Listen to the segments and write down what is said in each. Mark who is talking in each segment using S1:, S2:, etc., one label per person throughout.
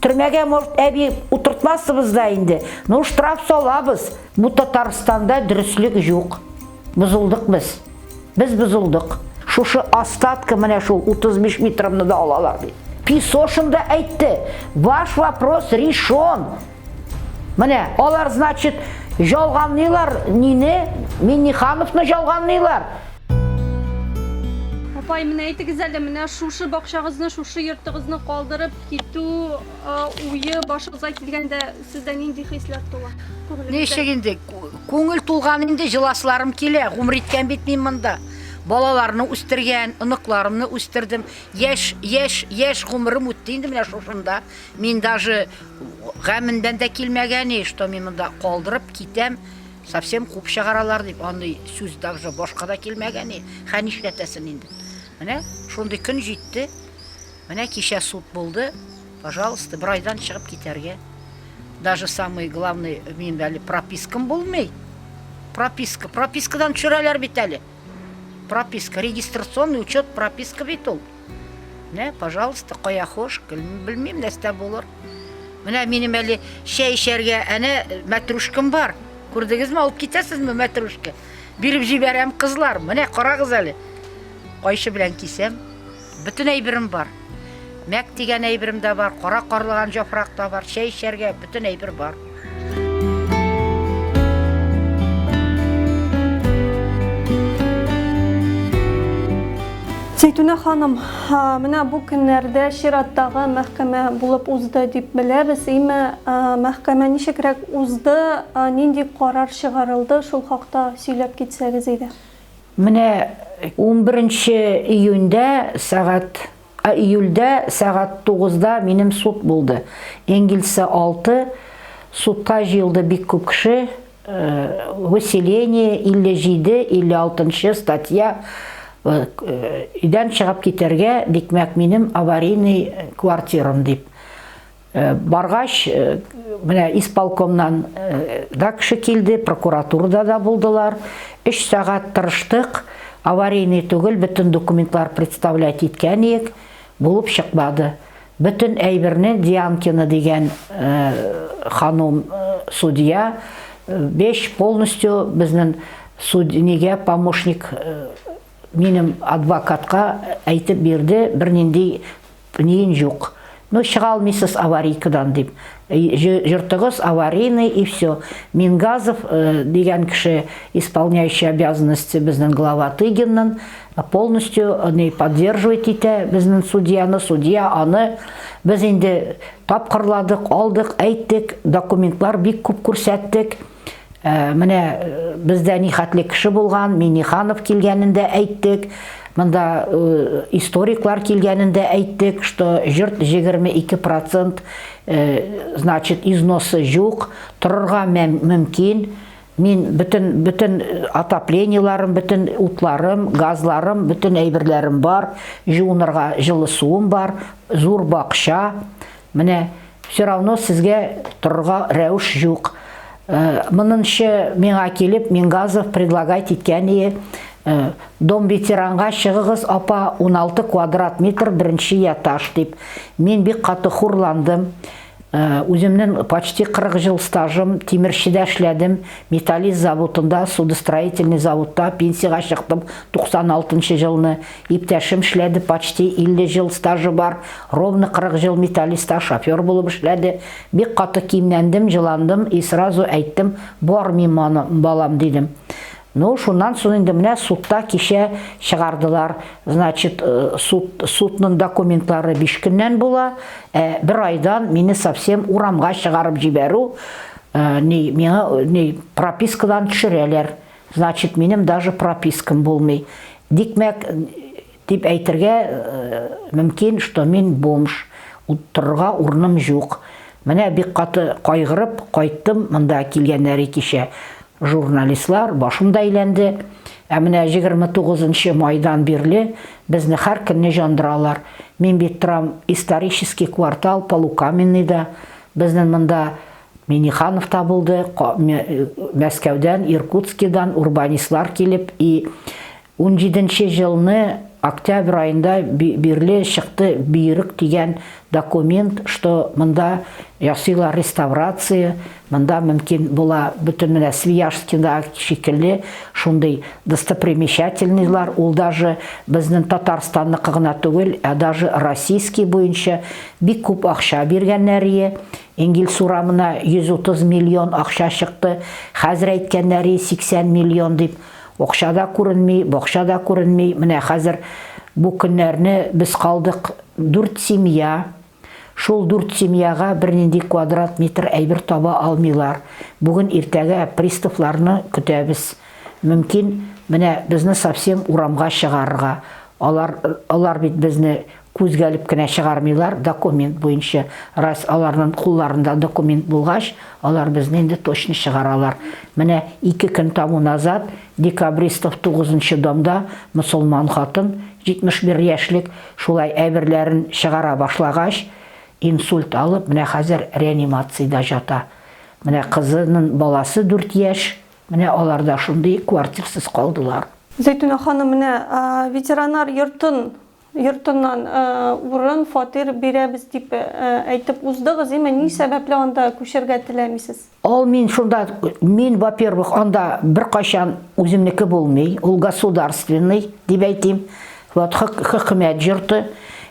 S1: Төрмәгә, может, әби утыртмассыбыз да инде, ну штраф салабыз. Бу Татарстанда дөреслек юк. Бозылдык без. Без бозылдык. Шушы остатка менә шул 35 метрымны да алалар бит. Песошин да әйтте, ваш вопрос решен. Менә алар, значит, жалганлыйлар нине, Миннихановны жалганлыйлар.
S2: Апай, менә әйтегез әле, менә шушы бакчагызны, шушы йортыгызны калдырып китү уе башыгызга килгәндә сездә нинди хисләр тула?
S1: Ничек инде, күңел тулган инде, җыласларым килә, гомер иткән бит мин монда. Балаларны үстергән, оныкларымны үстердем. Яшь, яшь, яшь гомерем үтте инде менә шушында. Мин даже гамендән дә килмәгән, что мин монда калдырып китәм, совсем куып чыгаралар дип, андый сүз даже башка да килмәгән. Хә нишләтәсен инде. Менә шундый көн җитте. Менә кичә суд булды. Пожалуйста, бер айдан чыгып китәргә. Даже самый главный, минем әле пропискам булмый. Прописка, пропискадан төшерәләр бит әле. Прописка, регистрационный учет, прописка бит ул. Менә, пожалуйста, кая хош, белмим, нәрсә булыр. Менә минем әле чәй эчәргә әнә мәтрүшкем бар. Күрдегезме, алып китәсезме мәтрүшкә? Биреп җибәрәм, кызлар. Менә карагыз әле. Кайчы белән кисәм. Бөтен әйберем бар. Мәк дигән әйберем дә бар, кара карлыган җафрак та бар, чәй эчәргә бөтен әйбер бар.
S2: Зәйтүнә ханым, менә бу көннәрдә чираттагы мәхкәмә булып узды дип беләбез. Име мәхкәмә ничегрәк узды, нинди карар чыгарылды, шул хакта сөйләп китсәгез иде.
S1: Менә унберенче июньдә сәгать, ә июльдә сәгать тугызда минем суд булды. Энгельса 6, судка җыелды бик күп кеше, выселение 57, 56 нчы статья, өйдән чыгып китәргә, дикмәк, минем аварийный квартирам дип. Баргач, менә исполкомнан да кеше килде, прокуратурада да булдылар. Өч сәгать тырыштык, аварийный түгел, бөтен документлар представлять иткән идек, булып чыкмады. Бөтен әйберне Дианкина дигән ханум судья вещь полностью безнең суд нигә помощник минем адвокатка әйтеп бирде, бернинди Ниен юк. Ну, чыга алмыйсыз аварийкадан дип. Йортыгыз аварийный и все. Мингазов э, дигән кеше, исполняющий обязанности безнең глава Тыгиннын, полностью э, не поддерживает итә безнең судьяны, судья аны без инде тапкырладык, алдык, әйттек, документлар бик күп күрсәттек. Э, менә э, бездә нихәтле кеше булган, Минниханов килгәнен дә әйттек, монда э, историклар килгәнен дә әйттек, что җорт 22% значит, износы юк, торырга мөмкин. Мин бөтен бөтен отоплениеларым, бөтен утларым, газларым, бөтен әйберләрем бар, жуынырга җылы суым бар, зур бакча. Менә все равно сезгә торырга рәвеш юк. Э, монынчы миңа килеп, Мингазов предлагать иткән ие, э, дом ветеранга чыгыгыз, апа, 16 квадрат метр беренче яташ дип. Мин бик каты хурландым. Э, үземнең почти 40 ел стажым, тимерчедә эшләдем, металлист заводында, судостроительный заводта пенсиягә чыктым 96 елны. Иптәшем эшләде, почти 50 ел стажы бар, ровно 40 ел металлистта шофер булып эшләде. Бик каты киемләндем, җыландым и сразу әйттем, бармыйм аны, балам, дидем. Ну, шуннан соң инде менә судта кичә чыгардылар. Значит, э, суд, судның документлары 5 көннән була, ә бер айдан мине совсем урамга чыгарып җибәрү, э, ни, миңа ни, пропискадан төшерәләр. Значит, минем даже пропискам булмый. Дикмәк, дип әйтергә э, мөмкин, что мин бомж. Утырырга урыным юк. Менә бик каты кайгырып кайттым монда килгәннәре кичә. Журналистлар башым да әйләнде. Ә менә 29 майдан бирле безне һәр көнне җандыралар. Мин бит торам исторический квартал Полукаменныйда. Безнең монда Миниханов та булды, Мәскәүдән, Иркутскидан урбанистлар килеп и 17 нче елны октябрь аенда бирле чыкты боерык дигән документ, что монда ясыйлар реставрация, монда мөмкин була бөтен менә Свияжскида шикелле шундый достопримечательныйлар, ул даже безнең Татарстанныкы гына түгел, ә даже российский буенча бик күп акча биргәннәрие. Энгельс урамына 130 миллион акча чыкты, хәзер әйткәннәре 80 миллион дип. Акча да күренми, бакча да күренми. Менә хәзер бу көннәрне без калдык дүрт семья. Шул дүрт семьяга бернинди квадрат метр әйбер таба алмыйлар. Бүген иртәгә приставларны көтәбез. Мөмкин, менә безне совсем урамга чыгарырга. Алар, алар бит безне Күзгә элеп кенә чыгармыйлар, документ буенча. Раз аларнын кулларында документ булгач, алар безне инде точно чыгаралар. Менә ике көн тому назад Декабристов тугызынчы домда мосылман хатын, 71 яшьлек, шулай әйберләрен чыгара башлагач, инсульт алып, менә хәзер реанимациядә җата. Менә кызынын баласы дүрт яшь, менә алар да шундый квартирсыз калдылар.
S2: Зәйтүнә ханым, менә ветераннар йортын Йортыннан урын, фатир бирәбез дип әйтеп уздыгыз, име, ни сәбәпле анда күчәргә теләмисез?
S1: Ул мин шунда, мин, во-первых, анда беркайчан үземнеке булмый, ул государственный, дип әйтим. Вот, хөкүмәт йорты.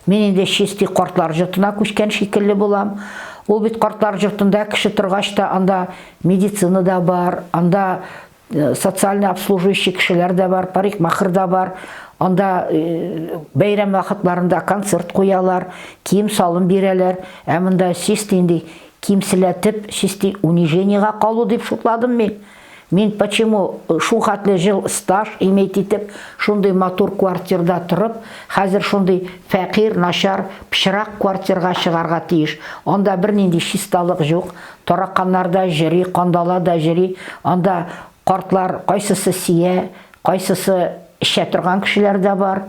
S1: Мин инде чистый картлар йортына күчкән шикелле булам. Ул бит картлар йортында кеше торгач та анда медицина да бар, анда Социальный обслуживающий кешеләр дә бар, парикмахер да бар. Анда бәйрәм вакытларында концерт куялар, кием-салым бирәләр. Ә монда чистый инде кимселәтеп, чистый унижениега калу дип шутладым мин. Мин почему шул хәтле җыл стаж иметь итеп, шундый матур квартирда торып, хәзер шундый фәкыйрь, начар, пычрак квартирга чыгарга тиеш. Анда бернинди чисталык җук. Тараканнар да җөри, кандала да җөри. Анда картлар кайсысы сия, кайсысы эчә торган кешеләр дә бар,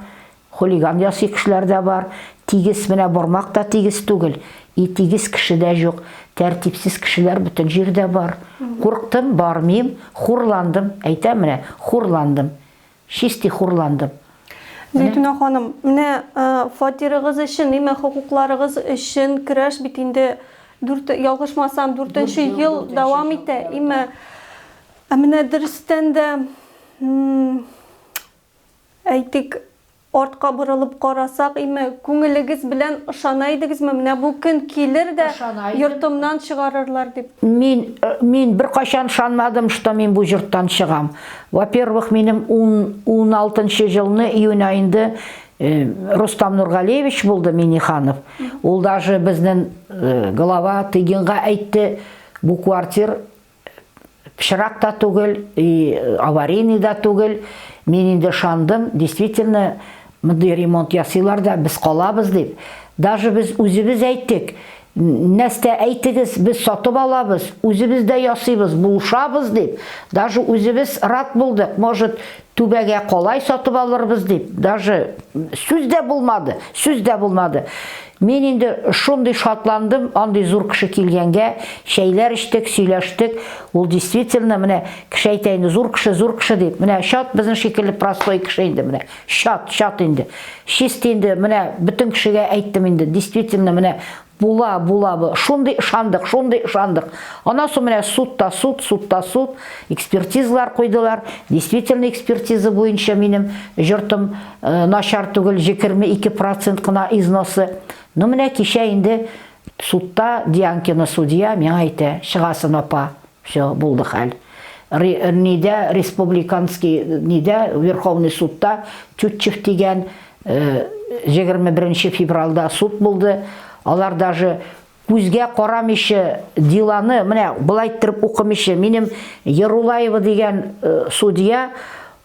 S1: хулиган ясый кешеләр дә бар. Тигез менә бармак та тигез түгел. И тигез кеше дә җук. Тәртипсез кешеләр бөтен җирдә бар. Курктым, бармыйм, хурландым. Әйтәм менә, хурландым. Чистый хурландым.
S2: Зәйтүнә ханым, менә фатирыгыз өчен, имә хокукларыгыз өчен көрәш бит инде дүрт, ялгышмасам, дүртенче ел дәвам итә, имә. Ә менә дөрестән дә, әйтик, артка борылып карасак, име, күңелегез белән ышана идегезме, менә бу көн килер дә, йортымнан чыгарырлар дип?
S1: Мин, мин беркайчан ышанмадым, что мин бу җорттан чыгам. Во-первых, минем ун, уналтынчы җылны июнь аенда Рустам Нургалиевич булды Минниханов. Ул даже безнең глава Тыгинга әйтте, бу квартир пычрак та түгел, и аварийный да түгел. Мин инде ышандым, действительно, мондый ремонт ясыйлар да, без калабыз дип. Даже без үзебез әйттек, нәрсә әйтегез, без сатып алабыз, үзебез дә ясыйбыз, булышабыз дип. Даже үзебез рад булдык, может, түбәгә калай сатып алырбыз дип. Даже сүз дә булмады, сүз дә булмады. Мин инде шундый шатландым, андый зур кеше килгәнгә, чәйләр эчтек, сөйләштек. Ул действительно менә кеше әйтә инде, зур кеше, зур кеше дип. Менә чат безнең шикелле простой кеше инде менә. Чат, чат инде. Чист инде менә бөтен кешегә әйттем инде, действительно менә була, була бу. Шундый ышандык, шундый ышандык. Аннан соң менә суд та суд, суд та суд, экспертизалар куйдылар. Действительно экспертиза буенча минем җортым начар түгел, 22 процент кына износы. Ну менә кичә инде судта Дианкина судья миңа әйтә, чыгасын апа, все, булды хәл. Нидә, республиканский нидә, Верховный судта Тютчев дигән 21 февральда суд булды. Алар даже күзгә карамыйча деланы, менә болай иттереп укымыйча, минем Ярулаева дигән судья,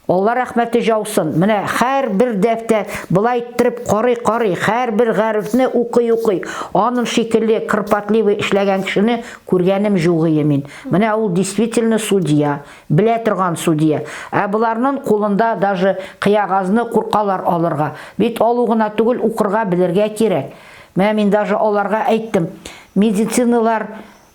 S1: Алла рәхмәте җаусын, менә һәрбер дәфтәр болай иттереп карый-карый, һәрбер хәрефне укый-укый, анын шикелле кропотливый эшләгән кешене күргәнем җугые мин. Менә ул действительно судья, белә торган судья. Ә боларнын кулында даже кыягазны куркалар алырга. Бит алу гына түгел, укырга белергә кирәк. Менә мин даже аларга әйттем, медициналар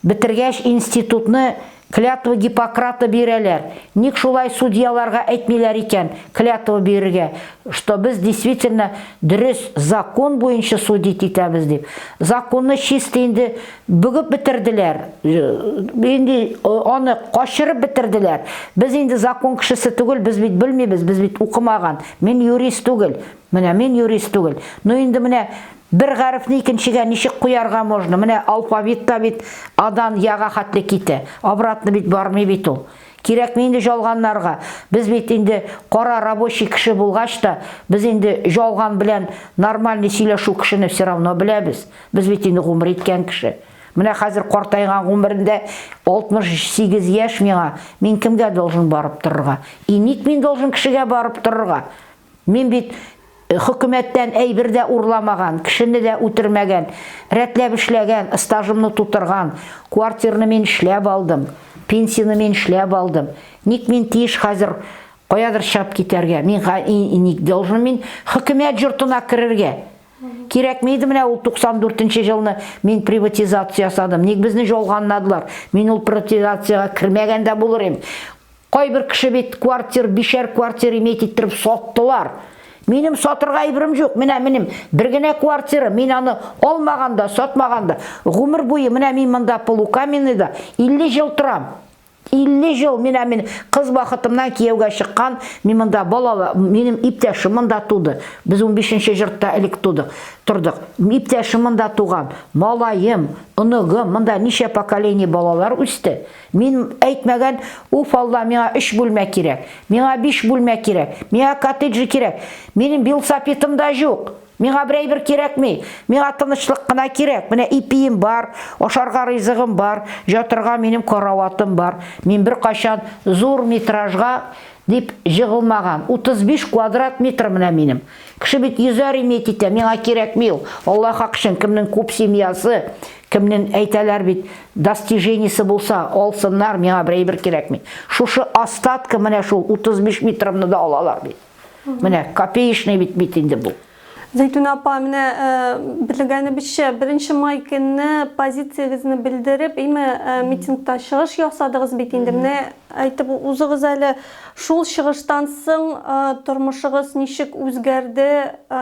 S1: бетергәч институтны. Клятва Гиппократа бирәләр. Ник шулай судьяларга әйтмиләр икән клятва бирергә, что без действительно дөрес закон буенча судить итәбез дип. Законны чисто инде бөгеп бетерделәр, инде аны качырып бетерделәр. Без инде закон кешесе түгел, без бит белмибез, без бит укымаган. Мин юрист түгел. Менә мин юрист түгел. Ну инде менә Бер гарефне икенчегә ничек куярга можно? Менә алфавит та бит Адан Яга хәтле китә. Обратно бит бармый бит ул. Кирәкми инде жалганнарга. Без бит инде кара рабочий кеше булгач та, без инде жалган белән нормальный сөйләшү кешене все равно беләбез. Без бит инде гомер иткән кеше. Менә хәзер картайган гомерендә 68 яшь миңа, мин кемгә должен барып торырга? И ник мин должен кешегә барып торырга? Мин бит хөкүмәттән әйбер дә урламаган, кешене дә үтермәгән, рәтләп эшләгән, стажымны тутырган, квартирны мин эшләп алдым, пенсияне мин эшләп алдым. Ник мин тиеш хәзер каядыр чыгып китәргә? Мин ник должен мин хөкүмәт йортына керергә? Кирәкми иде менә ул 94 нче елны мин приватизация ясадым. Ник безне жалганладылар? Мин ул приватизациягә кермәгән дә булыр идем. Кайбер кеше бит квартир, бишәр квартир иметь иттереп саттылар. Минем сатырга әйберем юк. Менә минем бер генә квартира, мин аны алмаган да, сатмаган да. Гомер буе менә мин монда полукаменныйда 50 ел торам. 50 ел менә мин кыз вакытымнан кияүгә чыккан, мин монда балалы, минем иптәшем монда туды. Без 15 нче йортта элек тудык, тордык. Иптәшем монда туган, малаем, оныгым, монда ничә поколение балалар үсте. Мин әйтмәгән, уф алла, миңа өч бүлмә кирәк, миңа биш бүлмә кирәк, миңа коттеджи кирәк. Минем велосипедым да юк. Миңа бер әйбер кирәкми. Миңа тынычлык кына кирәк. Менә ипием бар, ашарга ризыгым бар, жатырга минем караватым бар. Мин беркайчан зур метражга дип җыгылмаган. 35 квадрат метр менә минем. Кеше бит йөзәр иметь итә, миңа кирәкми ул. Алла хак өчен, кемнең күп семьясы, Кемнең әйтәләр бит, достижениесе булса, алсыннар, миңа бер әйбер кирәкми. Шушы остатка менә шул 35 метрымны да алалар бит. Менә копеечный бит бит инде бу.
S2: Зәйтүнә апа, менә белгәнебезчә, беренче май көнне позициягезне белдереп, име митингта чыгыш ясадыгыз бит инде. Менә әйтеп узыгыз әле, шул чыгыштан соң тормышыгыз ничек үзгәрде?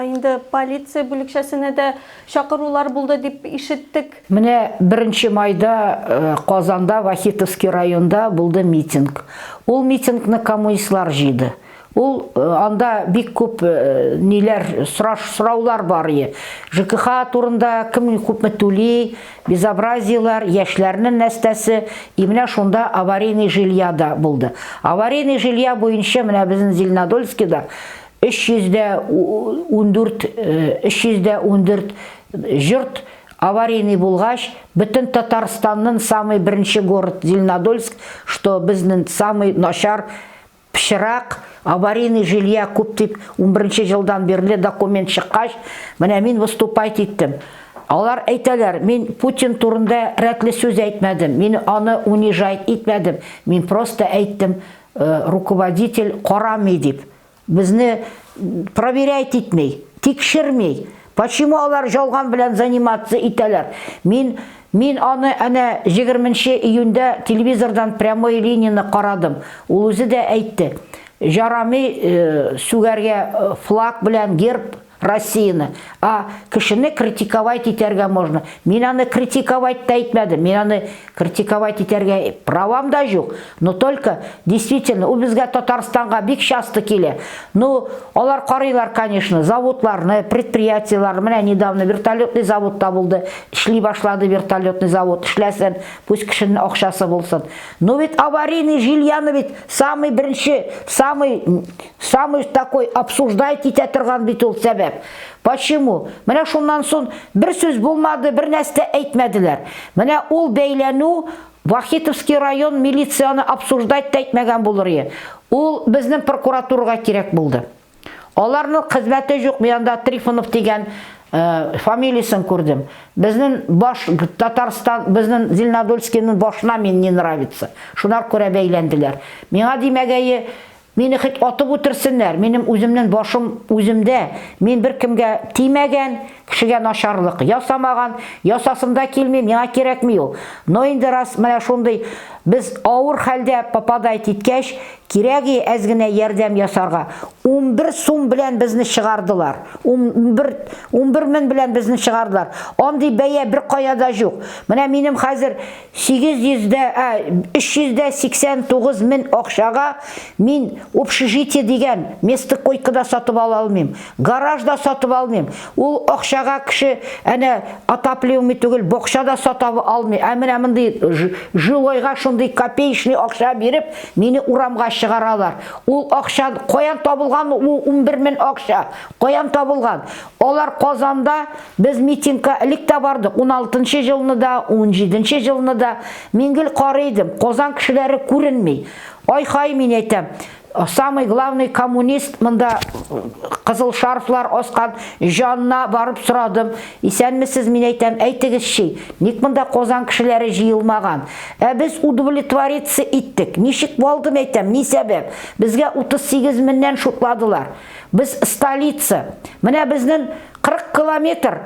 S2: Инде полиция бүлекчәсенә дә Чакырулар булды дип ишеттек.
S1: Менә беренче майда Казанда, Вахитовский районда булды митинг. Ул митингны коммунистлар җыйды. Ул анда бик күп ниләр, сораш, сораулар бар ие. ЖКХ турында, кем күпме түли, безобразиеләр, яшьләрнең нәстәсе. И менә шунда аварийный жилья да булды. Аварийный жилья буенча менә безнең Зеленодольскида 314 314 җорт аварийный булгач, бөтен Татарстаннын самый беренче город Зеленодольск, что безнен самый начар пычрак аварийный жилья күп дип 11 елдан бирле документ чыккач, менә мин выступать иттем. Алар әйтәләр, мин Путин турында рәтле сүз әйтмәдем, мин аны унижать итмәдем, мин просто әйттем, руководитель карамый дип. Безне проверять итми, тикшерми. Почему алар жалган белән заниматься итәләр? Мин мин аны әнә 20 июньдә телевизордан прямой линияне карадым. Ул үзе дә әйтте. Жарамый э, сүгәргә э, флаг белән герб Россияне, а кешене критиковать итәргә можно. Мин аны критиковать та итмәдем, мин аны критиковать итәргә правам да юк. Но только, действительно, ул безгә Татарстанга бик часто килә. Ну, алар карыйлар, конечно, заводларны, предприятиеләрне. Менә недавно вертолетный завод та булды, эшли башлады вертолетный завод, эшләсен, пусть кешенең акчасы булсын. Но ведь аварийный жильяны ведь самый беренче, самый Самый такой обсуждать итә торган бит ул сәбәп. Почему? Менә шуннан сон бер сүз булмады, бер нәрсә әйтмәделәр. Менә ул бәйләнү Вахитовский район милицияне обсуждать та итмәгән булыр ие. Ул безнең прокуратурага кирәк булды. Аларның хезмәте юк, мин анда Трифонов дигән э, фамилиясен күрдем. Безнең баш Татарстан, безнең Зеленодольскийның башына мин не нравится. Шунар күрә бәйләнделәр. Миңа димәгәе Мине хет атып үтерсеннәр, минем үземнен башым үземдә, мин беркемгә тимәгән, кешегә начарлык ясамаган, ясасым да килми, миңа кирәкми ул. Но инде раз менә шундый без авыр хәлдә попадать иткәч, кирәк и әз генә ярдәм ясарга. 11 сум белән безне чыгардылар. 11 11 мен белән безне чыгардылар. Андый бәя бер кая да юк. Менә минем хәзер 800 дә, ә, 389 мен акчага мин общежитие дигән место койка да сатып ала алмыйм, гараж да сатып алмыйм. Ул акчага кеше әнә отапливаемый түгел, бакча да сата алмый. Ә менә мондый жилойга шундый копеечный акча биреп, мине урамга чыгаралар. Ул акча каян табылган ул 11 мен акча? Каян табылган? Алар Казанда, без митингка элек тә бардык, уналтынчы елны да, унҗиденче елны да. Мин гел карый идем, Казан кешеләре күренми. Ай-хай, мин әйтәм, самый главный коммунист монда кызыл шарфлар аскан җанна барып сорадым. Исәнмесез, мин әйтәм, әйтегезчи, ник монда Казан кешеләре җыелмаган? Ә без удовлетвориться иттек. Ничек булды, әйтәм, ни сәбәп? Безгә 38 меңнән шутладылар. Без столица. Менә безнен 40 километр,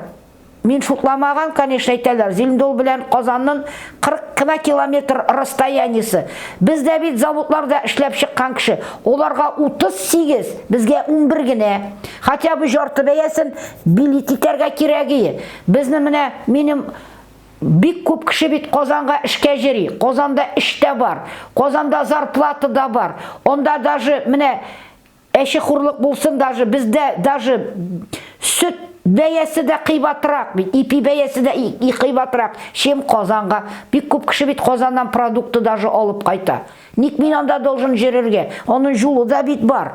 S1: мин шутламаган, конечно, әйтәләр, Зелендол белән Казаннын 40 кына километр расстояниесе. Без дә бит заводларда эшләп чыккан кеше. Оларга 38, безгә 11 генә. Хотя бы жарты бәясен билет итәргә кирәгие. Безне менә минем Бик күп кеше бит Казанга эшкә җөри. Казанда эш тә бар. Казанда зарплата да бар. Анда даже менә Әче хурлык булсын даже бездә даже сөт бәясе дә кыйбатрак бит, ипи бәясе дә и кыйбатрак, чем Казанга. Бик күп кеше бит Казаннан продукты даже алып кайта. Ник мин анда должен җөрергә? Аның юлы да бит бар.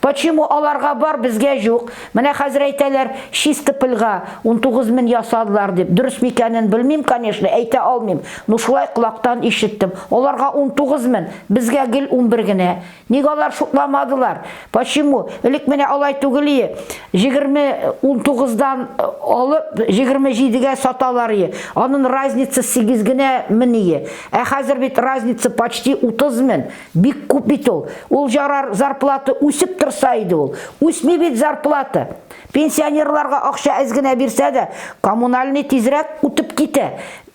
S1: Почему аларга бар, безгә юк? Менә хәзер әйтәләр, Чистопольга 19 мең ясадылар дип. Дөрес микәнен белмим, конечно, әйтә алмыйм. Но шулай колактан ишеттем. Аларга 19 мең, безгә гел 11 генә. Ник алар шутламадылар? Почему? Элек менә алай түгел ие. 20-19-дан э, алып 27-гә саталар ие. Анын разница 8 генә мен ие. Ә хәзер бит разница почти 30 мен. Бик күп бит ул. Ул жарар зарплата үсеп торса иде ул. Үсми бит зарплата. Пенсионерларга акча әз генә бирсә дә, коммунальный тизрәк үтеп китә.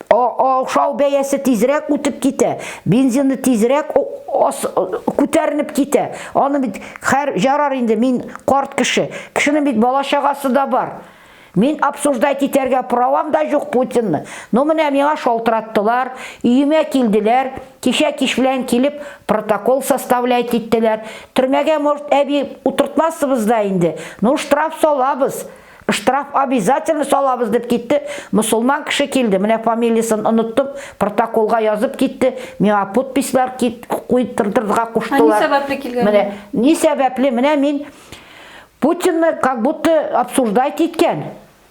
S1: Ашау бәясе тизрәк үтеп китә, бензины тизрәк күтәренеп китә. Аны бит хәр ярар инде мин карт кеше. Кешенең бит бала чагасы да бар. Мин обсуждать итәргә правам да юк Путинны. Но менә миңа шалтыраттылар, өемә килделәр, кичә кич белән килеп протокол составлять иттеләр. Төрмәгә, может, әби утыртмассыбыз да инде. Ну, штраф салабыз. Штраф обязательно салабыз дип китте. Мусулман кеше килде. Менә фамилиясын оныттым. Протоколга язып китте. Миңа подписьлар куйдырырга куштылар.
S2: Ә ни сәбәпле килгән?
S1: Менә ни сәбәпле? Менә мин Путинны как будто обсуждать иткән.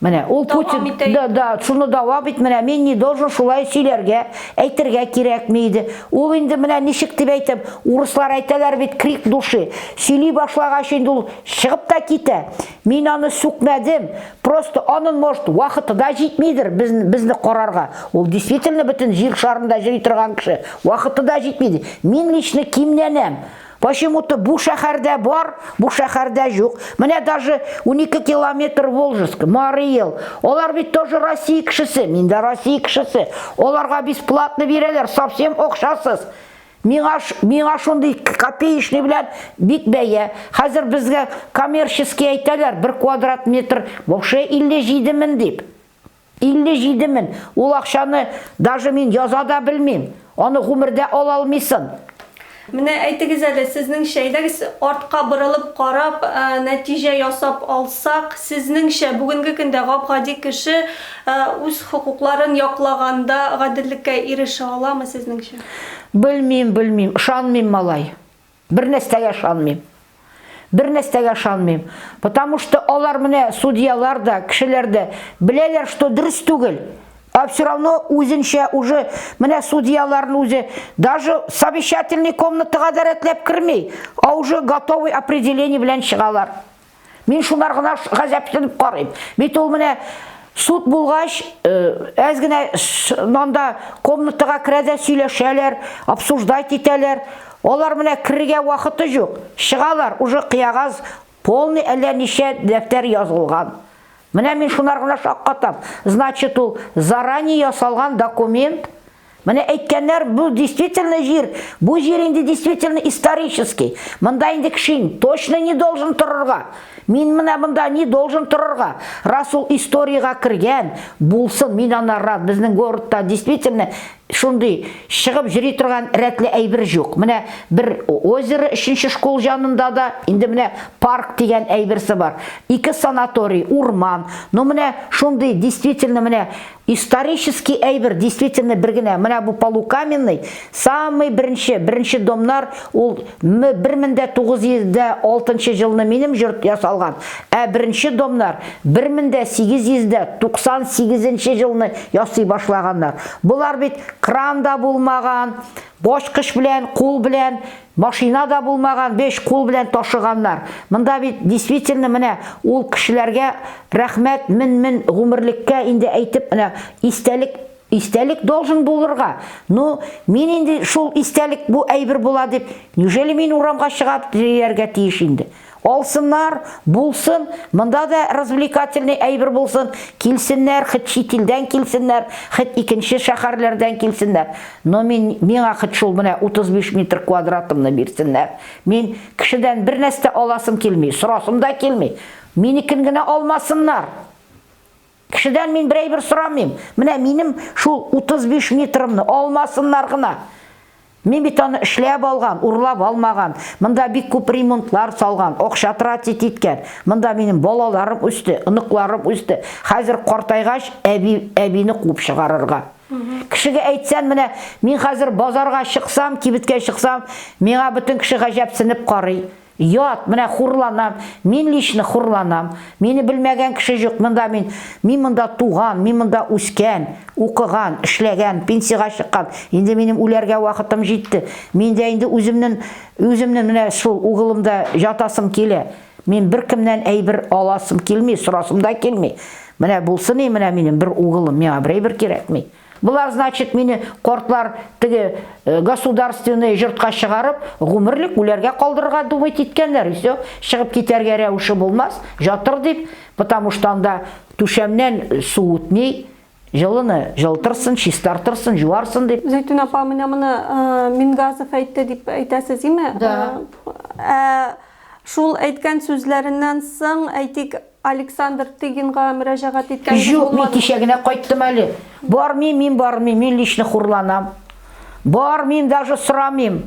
S1: Менә ул Путин да, да, шуны дәвам ит, менә мин не должен шулай сөйләргә, әйтергә кирәкми иде. Ул инде менә ничек дип әйтәм, урыслар әйтәләр бит крик души. Сөйли башлагач инде ул чыгып та китә. Мин аны сүкмәдем. Просто анын, может, вакыты да җитмидер без, безне карарга. Ул действительно бөтен җир шарында йөри торган кеше. Вакыты да җитми. Мин лично кимнәнәм. Почему-то бу шәһәрдә бар, бу шәһәрдә юк. Менә даже 12 километр Волжск, Мариэл. Алар бит тоже Россия кешесе, мин дә Россия кешесе. Аларга бесплатно бирәләр, совсем акчасыз. Миңа, миңа шундый копеечный белән бик бәя. Хәзер безгә коммерческий әйтәләр, бер квадрат метр вообще 57 мең дип. 57 мең. Ул акчаны даже мин яза да белмим. Аны гомердә ала алмыйсын.
S2: Менә әйтегез әле, сезнеңчә, әйдәгез артка борылып карап, нәтиҗә ясап алсак, сезнеңчә, бүгенге көндә гап-гади кеше үз хокукларын яклаганда гаделлеккә ирешә аламы, сезнеңчә?
S1: Белмим, белмим, ышанмыйм, малай. Бер нәрсәгә ышанмыйм. Бер нәрсәгә ышанмыйм. Потому что алар менә судьялар да, кешеләр дә беләләр, что дөрес түгел. А все равно үзенчә уже менә судьяларның үзе даже совещательный комнатага да рәтләп керми, а уже готовый определение белән чыгалар. Мин шунар гына гаҗәпләнеп карыйм. Бит ул менә суд булгач, э, әз генә анда комнатага керә дә сөйләшәләр, обсуждать итәләр. Алар менә керергә вакыты юк. Чыгалар, уже кыягаз полный әллә ничә дәфтәр язылган. Менә мин шунар гына шаккатам. Значит, ул заранее ясалган документ. Менә әйткәннәр, бу действительно җир, бу җир инде действительно исторический. Монда инде кеше точно не должен торырга. Мин менә монда не должен торырга. Раз ул историягә кергән, булсын, мин ана рад. Безнең городта действительно шундый чыгып йөри торган рәтле әйбер юк. Менә бер озеро өченче школ җанында да, инде менә парк дигән әйберсе бар. Ике санаторий, урман. Ну менә шундый действительно менә Исторический әйбер, действительно бер генә. Менә бу полукаменный, самый беренче, беренче домнар ул 1906 елны минем йорт ясалган, ә беренче домнар 1898 елны ясый башлаганнар. Болар бит кран да булмаган, башкыч белән, кул белән Машина да булмаган, беш кул белән ташыганнар. Монда бит действительно менә ул кешеләргә рәхмәт мен-мен гомерлеккә инде әйтеп менә истәлек истәлек должен булырга. Ну, мин инде шул истәлек бу әйбер була дип, неужели мин урамга чыгап йөрергә тиеш инде? Алсыннар, булсын, монда да развлекательный әйбер булсын, килсеннәр, хет чит илдән килсеннәр, хет икенче шәһәрләрдән килсеннәр. Но мин, миңа хет шул менә 35 метр квадратымны бирсеннәр. Мин кешедән бер нәрсә аласым килми, сорасым да килми. Минекен генә алмасыннар. Кешедән мин бер әйбер сорамыйм. Менә минем шул 35 метрымны алмасыннар гына. Мин бит аны эшләп алган, урлап алмаган. Монда бик күп ремонтлар салган, акча тратить иткән. Монда минем балаларым үсте, оныкларым үсте. Хәзер картайгач, әби, әбине куып чыгарырга. Кешегә әйтсән, менә мин хәзер базарга чыксам, кибеткә чыксам, миңа бөтен кеше гаҗәпсенеп карый. Ят, менә хурланам. Мин лично хурланам. Мине белмәгән кеше юк. Монда мин, мин монда туган, мин монда үскән, укыган, эшләгән, пенсиягә чыккан. Инде минем үләргә вакытым җитте. Мин дә инде үземнең, үземнең менә шул угылымда ятасым килә. Мин беркемнән әйбер аласым килми, сорасым да килми. Менә булсын и менә минем бер угылым, миңа бер әйбер кирәкми. Болар, значит, мине кортлар теге э, государственный җортка чыгарып, гомерлек үләргә калдырырга думать иткәннәр. И все, чыгып китәргә рәвеше булмас, жатыр дип, потому что анда түшәмнән су үтми, җылыны җылытырсын, чистартырсын, жуарсын дип.
S2: Зәйтүн апа, менә моны э, Мингазов әйтте дип әйтәсез, име?
S1: Да.
S2: Э, шул әйткән сүзләреннән соң, әйтик, Александр Тыгинга мөрәҗәгать иткәнегез
S1: Юк, мин
S2: булмадымы?
S1: кичә генә кайттым әле. Бармыйм, мин бармыйм, мин лично хурланам. Бармыйм, даже сорамыйм.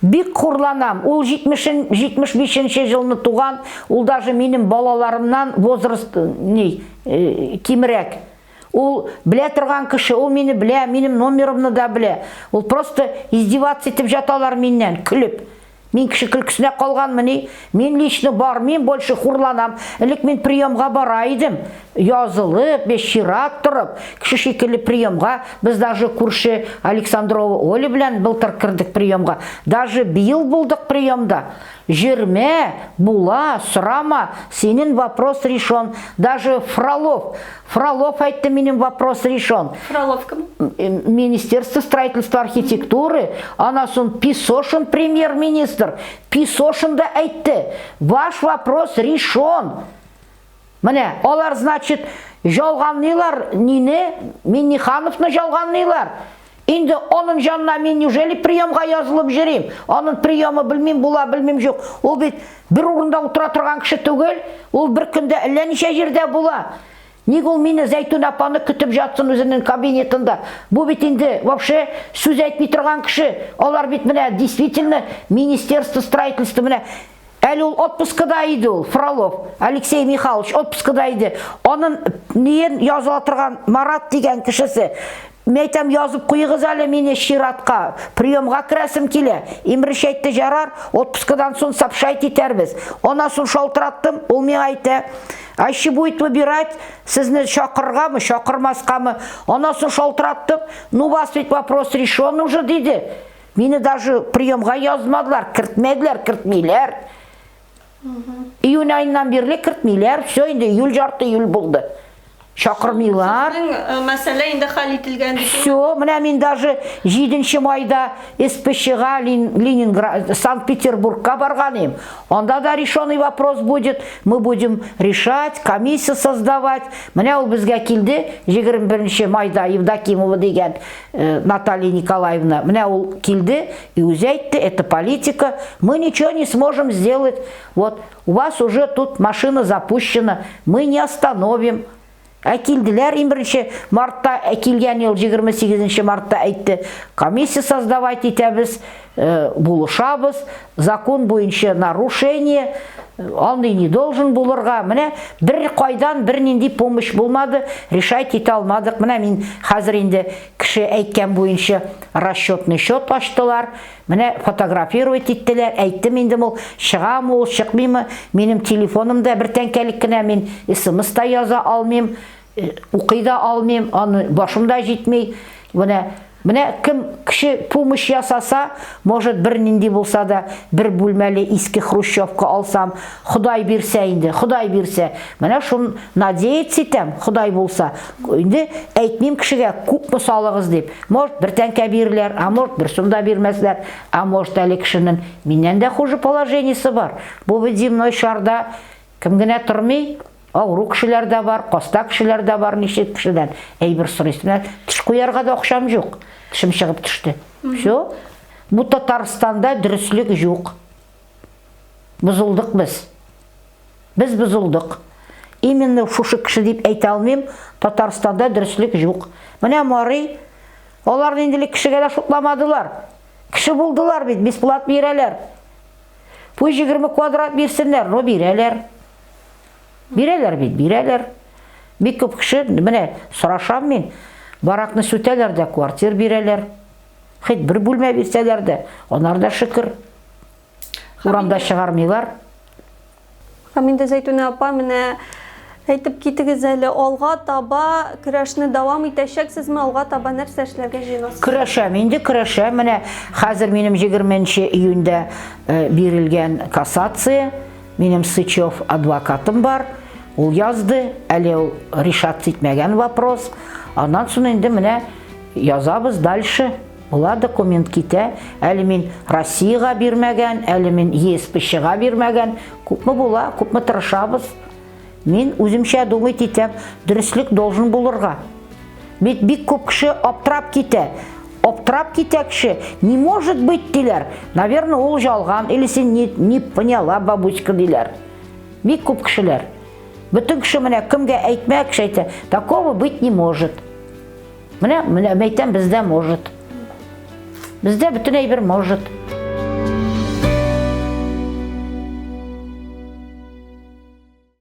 S1: Бик хурланам. Ул 70 75 елны туган, ул даже минем балаларымнан возраст ни, э, кимрәк. Ул белә торган кеше, ул мине белә, минем номерымны да белә. Ул просто издеваться итеп жаталар миннән, көлеп. Мин кеше көлкесенә калганмыни? Мин лично бармыйм, больше хурланам. Элек мин приемга бара идем. Язылып, без чират торып, кеше шикелле приемга. Без даже күрше Александрова Оля белән былтыр кердек приемга. Даже быел булдык приемда. Җөрмә, була, сорама, синең вопрос решен. Даже Фролов, Фролов әйтте, минем вопрос решен.
S2: Фролов кем?
S1: Министерство строительства архитектуры, аннан соң Песошин премьер-министр, Песошин да әйтте, ваш вопрос решен. Менә, алар, значит, жалганлыйлар нине, Миннихановны жалганлыйлар. Инде оның жанына мин неужели приемга язылып йөрим? Аның приемы белмим була, белмим юк. Ул бит бер урында утыра торган кеше түгел, ул бер көндә әллә ничә җирдә була. Ник ул мине Зәйтүн апаны көтеп жатсын үзенең кабинетында? Бу бит инде вообще сүз әйтми торган кеше. Алар бит менә действительно Министерство строительства менә Әле ул отпускада иде ул, Фролов, Алексей Михайлович отпускада иде. Аның ниен языла торган Марат дигән кешесе. Мин әйтәм, язып куегыз әле мине чиратка, приемга керәсем килә. Имриш әйтте, жарар, отпускадан соң сообщать итәрбез. Аннан соң шалтыраттым, ул миңа әйтә, а еще будет выбирать, сезне чакырыргамы, чакырмаскамы. Аннан соң шалтыраттым, ну вас ведь вопрос решен уже, диде. Мине даже приемга язмадылар, кертмәделәр, кертмиләр. Июнь аеннан бирле кертмиләр, все инде июль жарты июль булды. Чакырмыйлар.
S2: Сезнең э, мәсьәлә инде хәл ителгән дип.
S1: Все, менә мин даже 7 майда СПЧга Ленинград, Санкт-Петербургка барган идем. Анда да решенный вопрос будет. Мы будем решать, комиссия создавать. Менә ул безгә килде 21 майда Евдокимова дигән э, Наталья Николаевна. Менә ул килде и үзе әйтте, это политика, мы ничего не сможем сделать. Вот У вас уже тут машина запущена, мы не остановим. Ә килделәр иң беренче мартта, ә килгән ел 28 мартта әйтте, комиссия создавать итәбез, э, булышабыз, закон буенча нарушение, э, андый не должен булырга. Менә бер кайдан бер нинди помощь булмады, решать итә алмадык. Менә мин хәзер инде кеше әйткән буенча расчетный счет ачтылар. Менә фотографировать иттеләр, әйттем инде ул чыгамы ул, чыкмыймы, минем телефоным да бер тәңкәлек кенә, мин смс та яза алмыйм, э, укый да алмыйм, аны башым да җитми. Менә менә кем кеше помощь ясаса, может бер нинди булса да бер бүлмәле иске хрущевка алсам, Ходай бирсә инде, Ходай бирсә. Менә шун надеяться итәм, Ходай булса. Инде әйтмим кешегә, күпме салыгыз дип. Может, бер тәңкә бирерләр, а может, бер сум да бирмәсләр, а может, әле кешенең миннән дә хуже положениесе бар. Бу бит земной шарда кем генә тормый, авыру кешеләр дә бар, хаста кешеләр дә бар, ничек кешедән әйбер сорыйсың. Менә теш куярга да акчам юк. Тешем чыгып төште. Все. Бу Татарстанда дөреслек юк. Бозылдык без. Без бозылдык. Именно шушы кеше дип әйтә алмыйм, Татарстанда дөреслек юк. Менә Мари, алар ниндилек кешегә дә шутламадылар. Кеше булдылар бит, бесплат бирәләр. Пусть 20 квадрат бирсеннәр, но бирәләр. Бирәләр бит, бирәләр. Бик күп кеше, менә сорашам мин, баракны сүтәләр дә квартир бирәләр. Хит бер бүлмә бирсәләр дә, анар да шөкер. Урамда чыгармыйлар.
S2: Һәм инде Зәйтүнә апа, менә әйтеп китегез әле, алга таба көрәшне дәвам итәчәксезме, алга таба нәрсә эшләргә җыенасыз?
S1: Көрәшәм, инде көрәшәм. Менә хәзер минем 20 июньдә э, бирелгән кассация, минем Сычев адвокатым бар, ул язды, әле ул решаться итмәгән вопрос. Аннан соң инде менә язабыз дальше. Була документ китә, әле мин Россиягә бирмәгән, әле мин ЕСПЧга бирмәгән. Күпме була, күпме тырышабыз. Мин үземчә думать итәм, дөреслек должен булырга. Бит бик күп кеше аптырап китә. Аптырап китә кеше. Не может быть, диләр. Наверное, ул жалган, или син не, не поняла, бабушка, диләр. Бик күп кешеләр. Бөтен кеше менә кемгә әйтмә, кеше әйтә, такого быть не может. Менә, менә әйтәм, бездә может. Бездә бөтен әйбер может.